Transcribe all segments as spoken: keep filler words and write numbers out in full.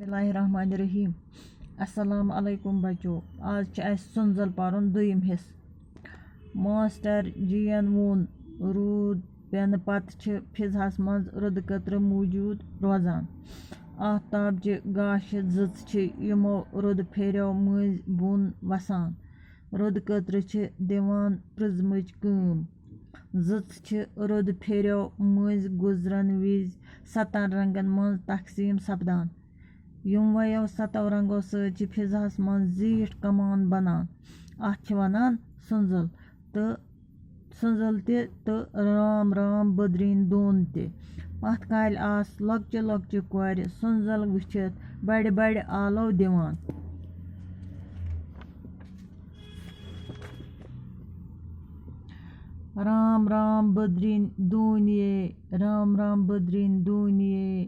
بسم اللہ الرحمن الرحیم۔ السلام علیکم بچو، آز چھِ اَسہِ سۄنٛزل پَرُن دوٚیِم حصہٕ۔ ماسٹر جی یَن ووٚن، روٗد پٮ۪نہٕ پتہٕ چھِ فضاہَس منٛز رُدٕ قطرٕ موٗجوٗد روزان۔ آفتابچہِ گاشہِ زٕژ چھِ یِمو رُدٕ پھیرٮ۪و مٔنٛزۍ بۄن وسان۔ رُدٕ قطرٕ چھِ دِوان پرٛزمٕچ کٲم۔ زٕژ چھِ رُدٕ پھیرٮ۪و مٔنٛزۍ گُزرن وِزِ ستن رنگن منٛز تقسیٖم سپدان۔ یِموَیو ستو رنگو سۭتۍ چھِ فضاہَس منٛز زیٖٹھ کمان بنان۔ اَتھ چھِ وَنان سۄنٛزل تہٕ سۄنٛزل تہِ تہٕ رام رام بٔدرِنۍ دۄن تہِ۔ پتھ کالہِ آسہٕ لۄکچہِ لۄکچہِ کورِ سۄنٛزل وٕچھِتھ بڑِ بڑِ آلو دِوان۔ رام رام بٔدرِنۍ دوٗنیے، رام رام بٔدرِنۍ دوٗنیے۔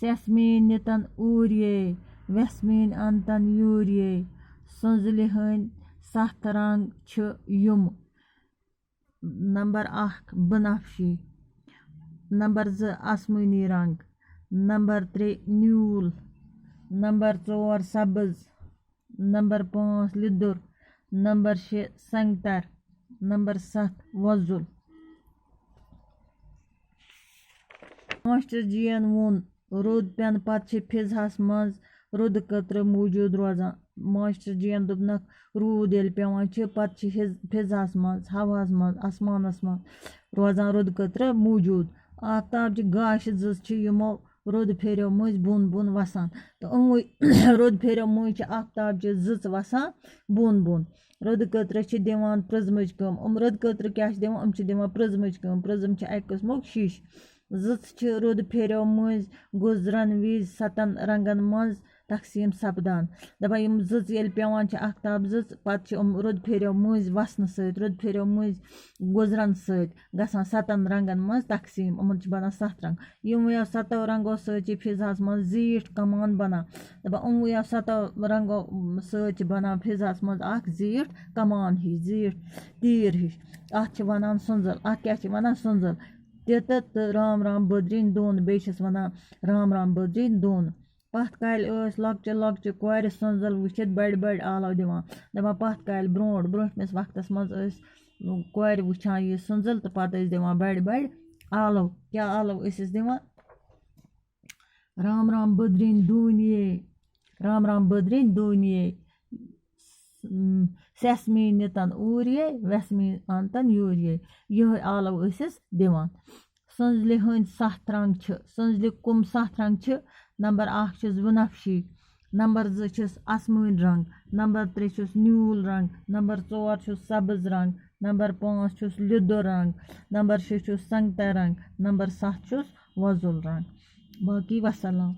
سٮ۪سہٕ میٛٲنۍ نِتَن اوٗریے، وٮ۪سہٕ میٛٲنۍ اَنتَن یوٗریے۔ سۄنٛزلہِ ہٕنٛدۍ ستھ رنٛگ چھِ یِم۔ نمبر اکھ بنفشی، نمبر زٕ آسمٲنی رنٛگ، نمبر ترٛےٚ نیوٗل، نمبر ژور سبٕز، نمبر پانٛژھ لیٚدُر، نمبر شےٚ سنٛگتر، نمبر ستھ وۄزُل۔ ماسٹر جی یَن ووٚن، روٗد پٮ۪نہٕ پتہٕ چھِ فضاہَس منٛز رُدٕ قطرٕ موٗجوٗد روزان۔ ماسٹر جی یَن دوٚپنَکھ، روٗد ییٚلہِ پٮ۪وان چھِ، پتہٕ چھِ حِز-، فضاہَس منٛز، ہواہَس منٛز، آسمانَس منٛز روزان رُدٕ قطرٕ موٗجوٗد۔ آفتابچہِ گاشہِ زٕژ چھِ یِمو رُدٕ پھیرٮ۪و مٔنٛزۍ بۄن بۄن وَسان۔ تہٕ یِموٕے رُدٕ پھیرٮ۪و مٔنٛزۍ چھِ آفتابچہِ زٕژ وَسان بۄن بۄن۔ رُدٕ قطرٕ چھِ دِوان پرٛزمٕچ کٲم۔ یِم رُدٕ قطرٕ کیٛاہ چھِ دِوان؟ یِم چھِ دِوان پرٛزمٕچ کٲم۔ پرٛزم چھِ اَکہِ قٕسمُک شیٖشہٕ۔ زٕژ چھِ رُدٕ پھیرٮ۪و مٔنٛزۍ گُزرن وِزِ ستن رنٛگن منٛز تقسیٖم سپدان۔ دَپان، یِم زٕژ ییٚلہِ پٮ۪وان چھِ، آفتاب زٕژ، پتہٕ چھِ یِم رُدٕ پھیرٮ۪و مٔنٛزۍ وسنہٕ سۭتۍ، رُدٕ پھیرٮ۪و مٔنٛزۍ گُزرن سۭتۍ گژھان ستن رنٛگن منٛز تقسیٖم۔ یِمن چھِ بنان ستھ رنٛگ۔ یِموٕے ستو رنٛگو سۭتۍ چھِ فضاہَس منٛز زیٖٹھ کمان بنان۔ دَپان، یِموٕے ستو رنٛگو سۭتۍ چھِ بنان فضاہَس منٛز اکھ زیٖٹھ کمان ہِش، زیٖٹھ تیٖر ہِش۔ اَتھ چھِ وَنان سۄنٛزل۔ اَتھ کیٛاہ چھِ وَنان؟ سۄنٛزل۔ تہِ تہٕ، تہٕ رام رام بٔدرِنۍ دۄن، بیٚیہِ چھِس وَنان رام رام بٔدرِنۍ دۄن۔ پَتھ کالہِ ٲسۍ لۄکچہِ لۄکچہِ کورِ سۄنٛزل وٕچھِتھ بَڑِ بَڑِ آلو دِوان۔ دَپان، پَتھ کالہِ برٛونٛٹھ، برٛونٛٹھمِس وقتَس منٛز ٲسۍ کورِ وٕچھان یہِ سۄنٛزل تہٕ پَتہٕ ٲسۍ دِوان بَڑِ بَڑِ آلو۔ کیٛاہ آلو ٲسِس دِوان؟ رام رام بٔدرِنۍ دوٗنیے، رام رام بٔدرِنۍ دوٗنیے۔ س-، م، سٮ۪سہٕ میٛٲنۍ نِتَن اوٗریے، وٮ۪سہٕ میٛٲنۍ اَنتَن یوٗریے۔ یِہوٚے آلو ٲسِس دِوان۔ سۄنٛزلہِ ہٕنٛدۍ ستھ رنٛگ چھِ۔ سۄنٛزلہِ کٕم ستھ رنٛگ چھِ؟ نمبر اکھ چھُس بنفشی، نمبر زٕ چھُس آسمٲنۍ رنٛگ، نمبر ترٛےٚ چھُس نیوٗل رنٛگ، نمبر ژور چھُس سبٕز رنٛگ، نمبر پانٛژھ چھُس لیٚدُر رنٛگ، نمبر شےٚ چھُس سنٛگتر رنٛگ، نمبر ستھ چھُس وۄزُل رنٛگ۔ باقی وسلام۔